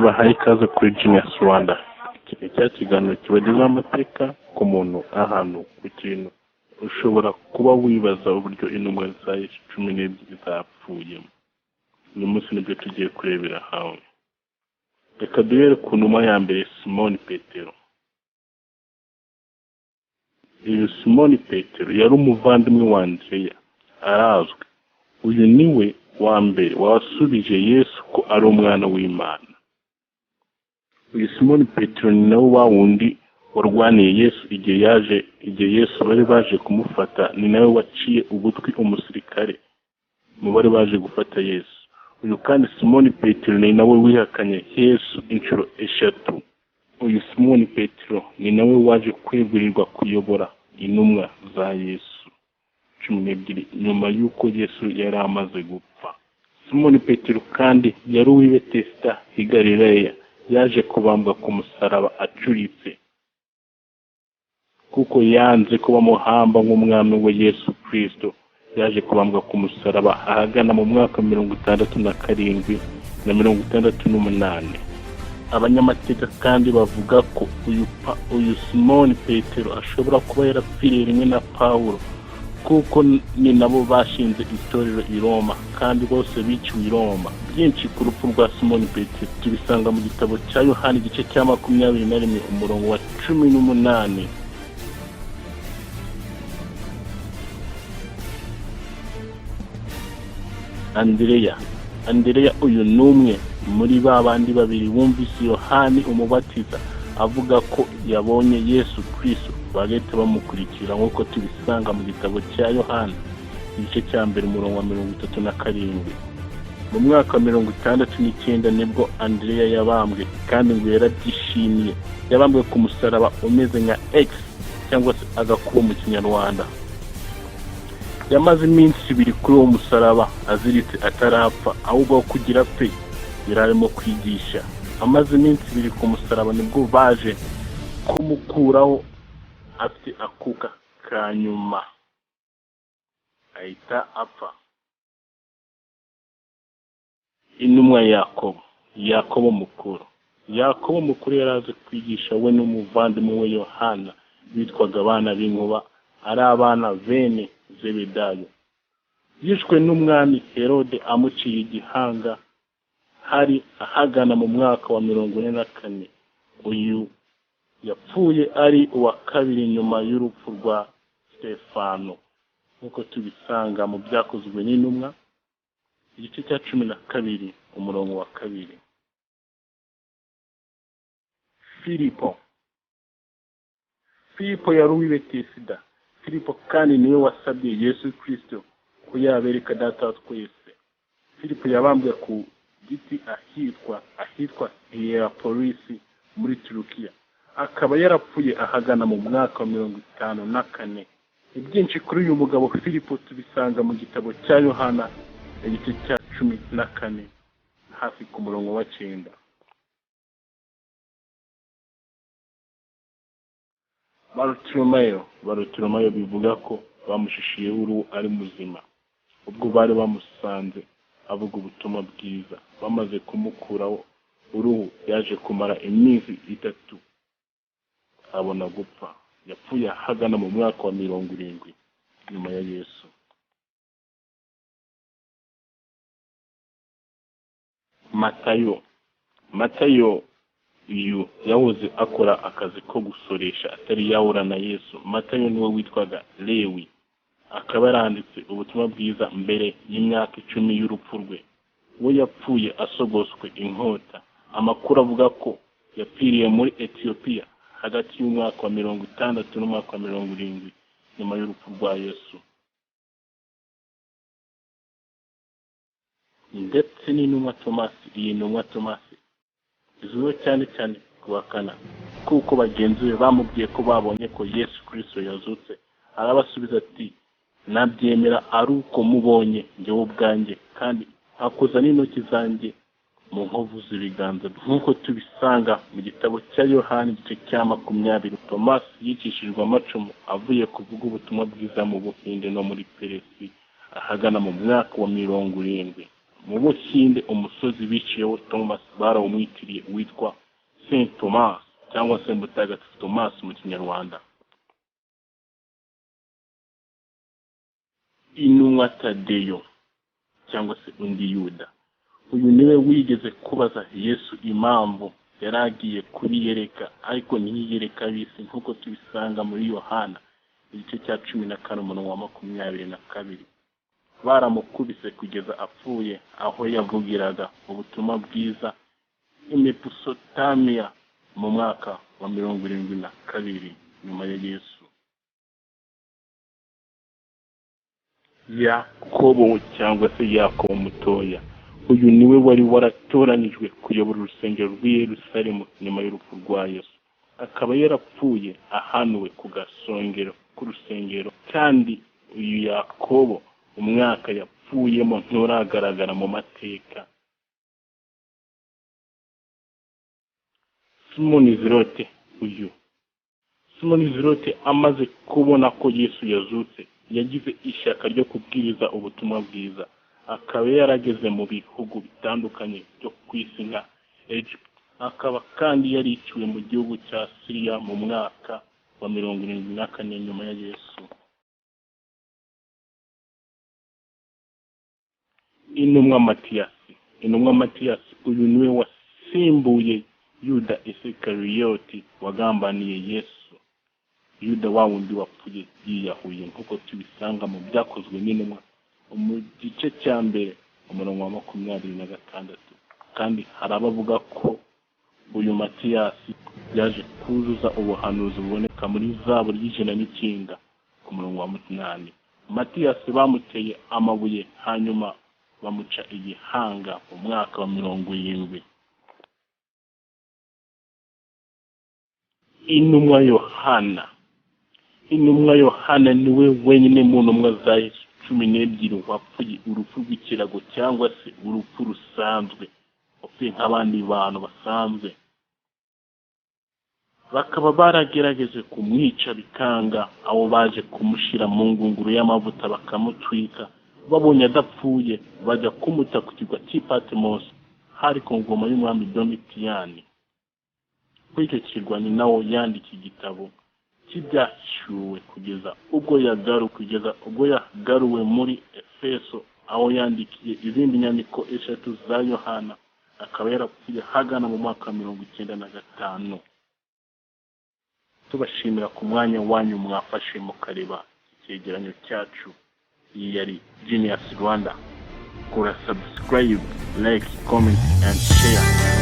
Tubahaye ikaze kuri Genius Rwanda. Iki ni cya kiganiro kibagezaho amateka ku muntu, ahantu, ku kintu. Ushobora kuba wibaza uburyo intumwa za Yesu 12 zapfuyemo. Uyu munsi nibyo tugiye kurebera hamwe. Reka duhere ku ntumwa ya mbere, Simoni Petero. Uyu Simoni Petero yari umuvandimwe wa Andereya, arazwi. Uyu ni we wa mbere wasubije Yesu ko ari umwana w'Imana. Uyu Simoni Petero ni nawe wa wundi warwaniye Yesu igihe yaje, igihe Yesu bari baje kumufata, ni nawe waciye ugutwi umusirikare mu bari baje gufata Yesu. Uyu kandi Simoni Petero ni nawe wihakanye Yesu inshuro 3. Uyu Simoni Petero ni nawe waje kwegurirwa kuyobora intumwa za Yesu 12 nyuma y'uko Yesu yari amaze gupfa. Simoni Petero kandi yari uw'i Betesida i Galileya, yaje kubambwa ku musaraba acuritse kuko yanze ko bamuhamba nk'umwami we Yesu Kristo. Yaje kubambwa ku musaraba ahagana mu mwaka 67 na 68. Abanyamateka kandi bavuga ko uyu Simoni Petero ashobora kuba yarapfiriye rimwe na Pawulo, kuko ni nabo bashinze itorero i Roma, kandi bose biciwe i Roma. Byinshi ku rupfu rwa Simoni Petero tubisanga mu gitabo cya Yohani igice cya 21 umurongo wa 18. Andereya uyu ni umwe muri ba bandi babiri bumvise Yohani umubatiza avuga ko yabonye Yesu Kristo, bagahita bamukurikira nk'uko tubisanga mu gitabo cya Yohana igice cya 1 umurongo wa 37. Mu mwaka wa 69 nibwo Andereya yabambwe, kandi ngo yarabyishimiye. Yabambwe ku musaraba umeze nka X cyangwa se agakubo mu Kinyarwanda. Yamaze iminsi 2 kuri uwo musaraba aziritse atarapfa, ahubwo kugira apfe yari arimo kwigisha. Amaze iminsi 2 ku musaraba nibwo baje kumukuraho afite akuka ka nyuma, ahita apfa. Intumwa Yakobo, Yakobo mukuru. Yakobo mukuru yari azi kwigisha, we n'umuvandimwe we Yohana bitwaga abana b'inkuba, ari abana bene Zebedayo. Yishwe n'umwami Herode amuciye igihanga, hari ahagana mu mwaka wa 44. Uyu yapfuye ari uwa kabiri nyuma y'urupfu rwa Stefano, nk'uko tubisanga mu byakozwe n'intumwa igice cya 12 umurongo wa 2. Filipo yari uw'i Betesida. Filipo kandi niwe wasabye Yesu Kristo ko yabereka Data wa twese. Filipo yabambwe ku giti ahitwa Hierapolisi muri Turukiya, akaba yarapfuye ahagana mu mwaka wa 54. Ibyinshi kuri uyu mugabo Filipo tubisanga mu gitabo cya Yohana igice cya 14 hafi ku murongo wa 9. Barutolomayo bivuga ko bamushishiye uruhu ari muzima ubwo bari bamusanze avuga ubutumwa bwiza. Bamaze kumukuraho uruhu yaje kumara iminsi 3 abona gupfa. Yapfuye ahagana mu mwaka wa 70 nyuma ya Yesu. Matayo uyu yahoze akora akazi ko gusoresha atari yahura na Yesu. Matayo niwe witwaga Lewi, akaba yaranditse ubutumwa bwiza mbere y'imyaka 10 y'urupfu rwe. We yapfuye asogoswe inkota. Amakuru avuga ko yapfiriye muri Ethiopia hagati y'umwaka wa 60 n'umwaka wa 70 nyuma y'urupfu rwa Yesu. Ndetse n'intumwa Tomasi, iyi ntumwa Tomasi izwiho cyane cyane kubakana, kuko bagenzi be bamubwiye ko babonye ko Yesu Kristo yazutse. Arabasubiza ati nabyemera ari uko mubonye njyewe ubwanjye, kandi nkakoza n'intoki zanjye mu nkovu z'ibiganza, nk'uko tubisanga mu gitabo cya Yohana igice cya 20. Tomasi yicishijwe amacumu avuye kuvuga ubutumwa bwiza mu Buhinde no muri Peresi ahagana mu mwaka wa 70. Mu Buhinde, umusozi biciyeho Thomas barawumwitiriye, witwa Saint Thomas cyangwa se Mutagatifu Thomas mu Kinyarwanda. Intumwa Tadeyo cyangwa se undi Yuda, uyu niwe wigeze kubaza Yesu impamvu yari agiye kubiyereka ariko ntiyiyereka ab'isi, nk'uko tubisanga muri Yohana igice cya 14, umurongo wa 22. Baramukubise kugeza apfuye aho yavugiraga ubutumwa bwiza i Mepusotamiya mu mwaka wa 72 nyuma ya Yesu. Yakobo cyangwa se Yakobo mutoya, uyu niwe wari waratoranyijwe kuyobora urusengero rw'i Yerusalemu nyuma y'urupfu rwa Yesu, akaba yarapfuye ahanuwe ku gasongero k'urusengero. Kandi uyu Yakobo umwaka yapfuyemo nturagaragara mu mateka. Simoni Zerote, uyu Simoni Zerote amaze kubona ko Yesu yazutse, yagize ishyaka ryo kubwiriza ubutumwa bwiza, akaba yarageze mu bihugu bitandukanye byo ku isi nka Egypt, akaba kandi yariciwe mu gihugu cya Syria mu mwaka wa 74 nyuma ya Yesu. Intumwa Matiyasi, intumwa Matiyasi uyu niwe wasimbuye Yuda Isikariyoti wagambaniye Yesu, Yuda wa wundi wapfuye yiyahuye, nk'uko tubisanga mu Byakozwe n'Intumwa mu gice cya 1, umurongo wa 26. Kandi hari abavuga ko uyu Matiyasi yaje kuzuza ubuhanuzi buboneka muri Zaburi y'109 ku murongo wa 8. Matiyasi bamuteye amabuye hanyuma bamuca igihanga mu mwaka wa 70. Intumwa Yohana, intumwa Yohana niwe wenyine mu ntumwa za Yesu 12 wapfuye urupfu rw'ikirago cyangwa se urupfu rusanzwe, wapfuye nk'abandi bantu basanzwe. Bakaba baragerageje kumwica bikanga, aho baje kumushyira mu ngunguru y'amavuta bakamutwika. Babonye adapfuye bajya kumuta ku kirwa cy'i Patmos, hari ku ngoma y'umwami Domitiyani. Kuri icyo kirwa ni nawo yandika igitabo cy'ibyahishuwe kugeza ubwo yagaruwe muri Efeso, aho yandikiye izindi nyandiko 3 za Yohana, akaba yarapfuye hagana mu mwaka wa 95. Tubashimira ku mwanya wanyu mwafashe mukareba icyegeranyo cyacu. Iyi yari Genius Rwanda. Kora subscribe, like, comment and share.